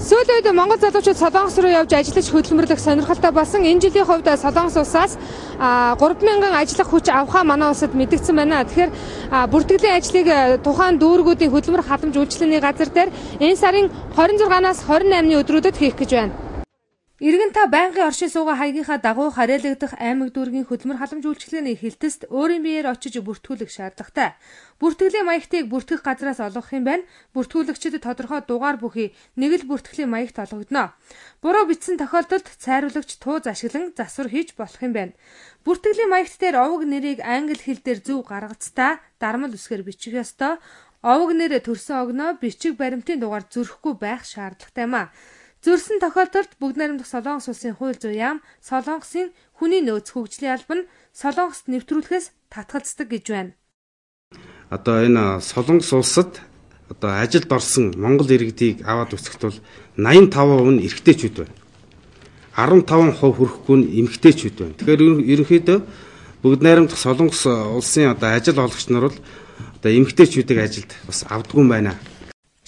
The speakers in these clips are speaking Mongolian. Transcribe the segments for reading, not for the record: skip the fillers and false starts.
Сүүлийн үед Монгол залуучууд Солонгос руу явж ажиллаж хөдөлмөрлөх сонирхолтой болсон. Энэ жилийн хувьд Солонгос улсаас 3000 ажиллах хүч авахаа манай улсад мэдэгдсэн байна. Тэгэхээр бүртгэлийн ажлыг тухайн дүүргүүдийн хөдөлмөр халамж үйлчилгээний газар дээр энэ сарын 26-наас 28-ны өдрүүдэд хийх гэж байна. Иргэн та байнгын оршин суугаа хаягийнхаа дагуу харьяалагдах аймаг дүүргийн хөдөлмөр халамж үйлчилгээний хэлтэст өөрийн биеэр очиж бүртгүүлэх шаардлагатай. Бүртгэлийн маягтыг бүртгэх газраас олгох юм байна. Бүртгүүлэгчид тодорхой дугаар бүхий нэг л бүртгэлийн маягт олгогдоно. Буруу бичсэн тохиолдолд цайруулагч тууз ашиглан засвар хийж болох юм байна. Бүртгэлийн маягт дээр овог нэрийг англи хэл дээр зөв гаргацтай дармал үсгээр бичих ёстой. Овог нэр төрсөн огноо бичиг баримтын дугаар зөрөхгүй байх шаардлагатай юм а. Зөрсөн тохиолдолд Бүгд найрамдах Солонгос улсын хууль зүйн яам Солонгосын хүний нөөц хөгжлийн алба нь Солонгост нэвтрүүлэхээс татгалздаг гэж байна. Одоо энэ Солонгос улсад одоо ажилд орсон Монгол иргэдийг аваад үзэхэд бол 85% нь эрэгтэйчүүд байна. 15% хүрэхгүй нь эмэгтэйчүүд байна. Тэгэхээр ерөнхийдөө Бүгд найрамдах Солонгос улсын одоо ажил олгогч нар бол одоо эмэгтэйчүүдийг ажилд бас авдаггүй юм байна.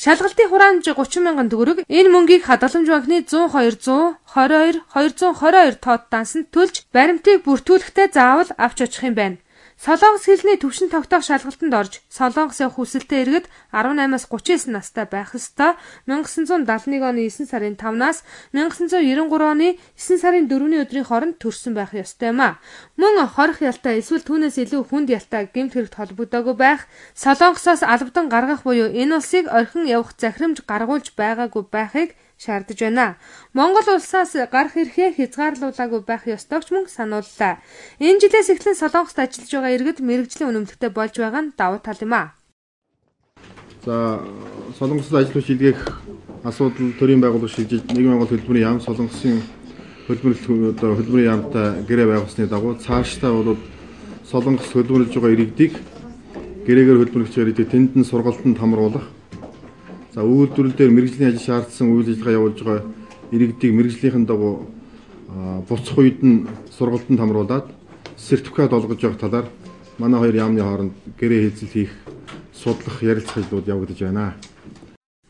Шалгалтын хураамж 30 мянган төгрөг. Энэ мөнгийг хадгаламж банкны 102 122 222 тоод дансанд төлж баримтыг бүртгүүлэхдээ заавал авч очих юм байна. Солонгос хэлний түвшин тогтоох шалгалтанд орж Солонгос явах хүсэлтэй иргэд 18-аас 39 настай байх ёстой. 1971 оны 9 сарын 5-наас 1993 оны 9 сарын 4-ний өдрийн хооронд төрсөн байх ёстой юм а. Мөн хорих ялтай эсвэл түүнээс илүү хүнд ялтай гэмт хэрэгт холбогдоогүй байх, Солонгосоос албадан гаргах буюу энэ улсыг орхин явах захирамж гаргуулж байгаагүй байхыг шаардаж байна. Монгол улсаас гарах эрхээ хязгаарлуулаагүй байх ёстойг ч мөн санууллаа. Энэ жилээс эхлэн Солонгост ажиллаж байгаа иргэд мэргэжлийн үнэмлэхтэй болж байгаа нь давуу тал юм а. За, Солонгост ажил хүч илгээх асуудал төрийн байгууллага шилжиж Нийгмийн Монгол хөдөлмөрийн яам Солонгосын хөдөлмөрийн яамтай гэрээ байгуулсны дагуу цаашдаа бол Солонгост хөдөлмөрлөж байгаа иргэдийг гэрээгээр хөдөлмөрлөж байгаа иргэдийг тэнд нь сургалтанд хамруулах. За, үйлдвэрлэл дээр мэргэжлийн ажил шаардсан үйл ажиллагаа явуулж байгаа иргэдийг мэргэжлийнхэн дагуу буцах үед нь сургалтанд хамруулад сертификат олгож явах талаар манай хоёр яамны хооронд гэрээ хэлцэл хийх, судлах, ярилцах ажлууд явагдаж байна.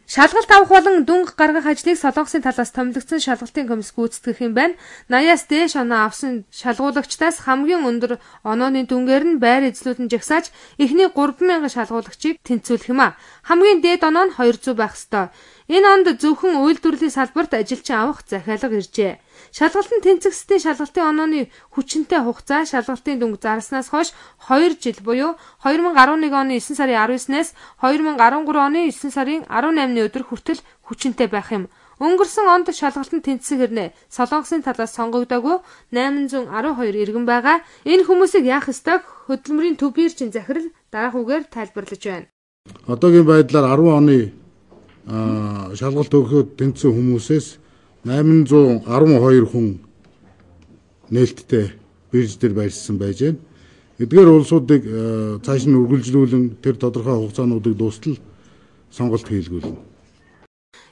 Шалгалт авах болон дүнг гаргах ажлыг Солонгосын талаас томилогдсон шалгалтын комисс гүйцэтгэх юм байна. 80-аас дээш оноо авсан шалгуулагчдаас хамгийн өндөр онооны дүнгээр нь байр эзлүүд нь жагсааж эхний 3000 шалгуулагчийг тэнцвүүлэх юм а. Хамгийн дээд оноо нь 200 байх ёстой. Энэ онд зөвхөн үйлдвэрлэлийн салбарт ажилчин авах захиалга иржээ. Шалгалтын тэнцэгсдийн шалгалтын онооны хүчинтэй хугацаа шалгалтын дүнг зарснаас хойш 2 жил буюу 2011 оны 9 сарын 19-нээс 2013 оны 9 сарын 18-ны өдөр хүртэл хүчинтэй байх юм. Өнгөрсөн онд шалгалтанд тэнцсэн хэрнээ Солонгосын талаас сонгогдоогүй 812 иргэн байгаа. Энэ хүмүүсийг яах ёстойг хөдөлмөрийн төв биржийн захирал дараах үгээр тайлбарлаж байна. Одоогийн байдлаар 10 оны шалгалт өгөхөд тэнцсэн хүмүүсээс 812 хүн нээлттэй бирж дээр байршсан байж байна. Эдгээр улсуудыг цааш нь үргэлжлүүлэн тэр тодорхой хугацаануудыг дуустал сонголт хийлгүүлнэ.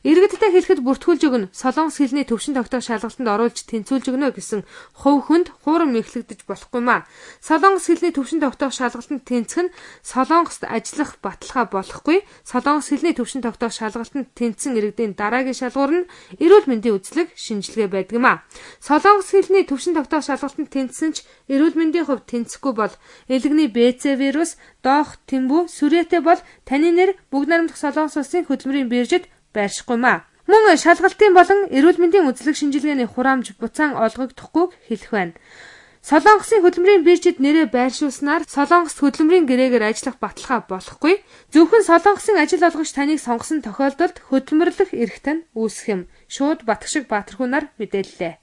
Иргэдтэй хэлэхэд бүртгүүлж өгнө, Солонгос хэлний төвшин тогтоох шалгалтанд оруулж тэнцвүүлж өгнө гэсэн хувь хүнд хуурам мэхлэгдэж болохгүй маа. Солонгос хэлний төвшин тогтоох шалгалтанд тэнцэх нь Солонгост ажиллах баталгаа болохгүй. Солонгос хэлний төвшин тогтоох шалгалтанд тэнцсэн иргэдийн дараагийн шалгуур нь эрүүл мэндийн үзлэг шинжилгээ байдаг юм а. Солонгос хэлний төвшин тогтоох шалгалтанд тэнцсэн ч эрүүл мэндийн хувьд тэнцэхгүй бол элэгний БЦ вирус, доох, тэмбүү, сүрээтэй бол таны нэр Бүгд найрамдах Солонгос улсын хөдөлмөрийн биржид байршихгүй маа. Мөн шалгалтын болон эрүүл мэндийн үзлэг шинжилгээний хураамж буцаан олгогдохгүйг хэлэх байна. Солонгосын хөдөлмөрийн биржид нэрээ байршуулснаар Солонгост хөдөлмөрийн гэрээгээр ажиллах баталгаа болохгүй. Зөвхөн Солонгосын ажил олгогч таныг сонгосон тохиолдолд хөдөлмөрлөх эрх тань үүсэх юм. Шууд Батгшиг Баатархүүнаар мэдээллээ.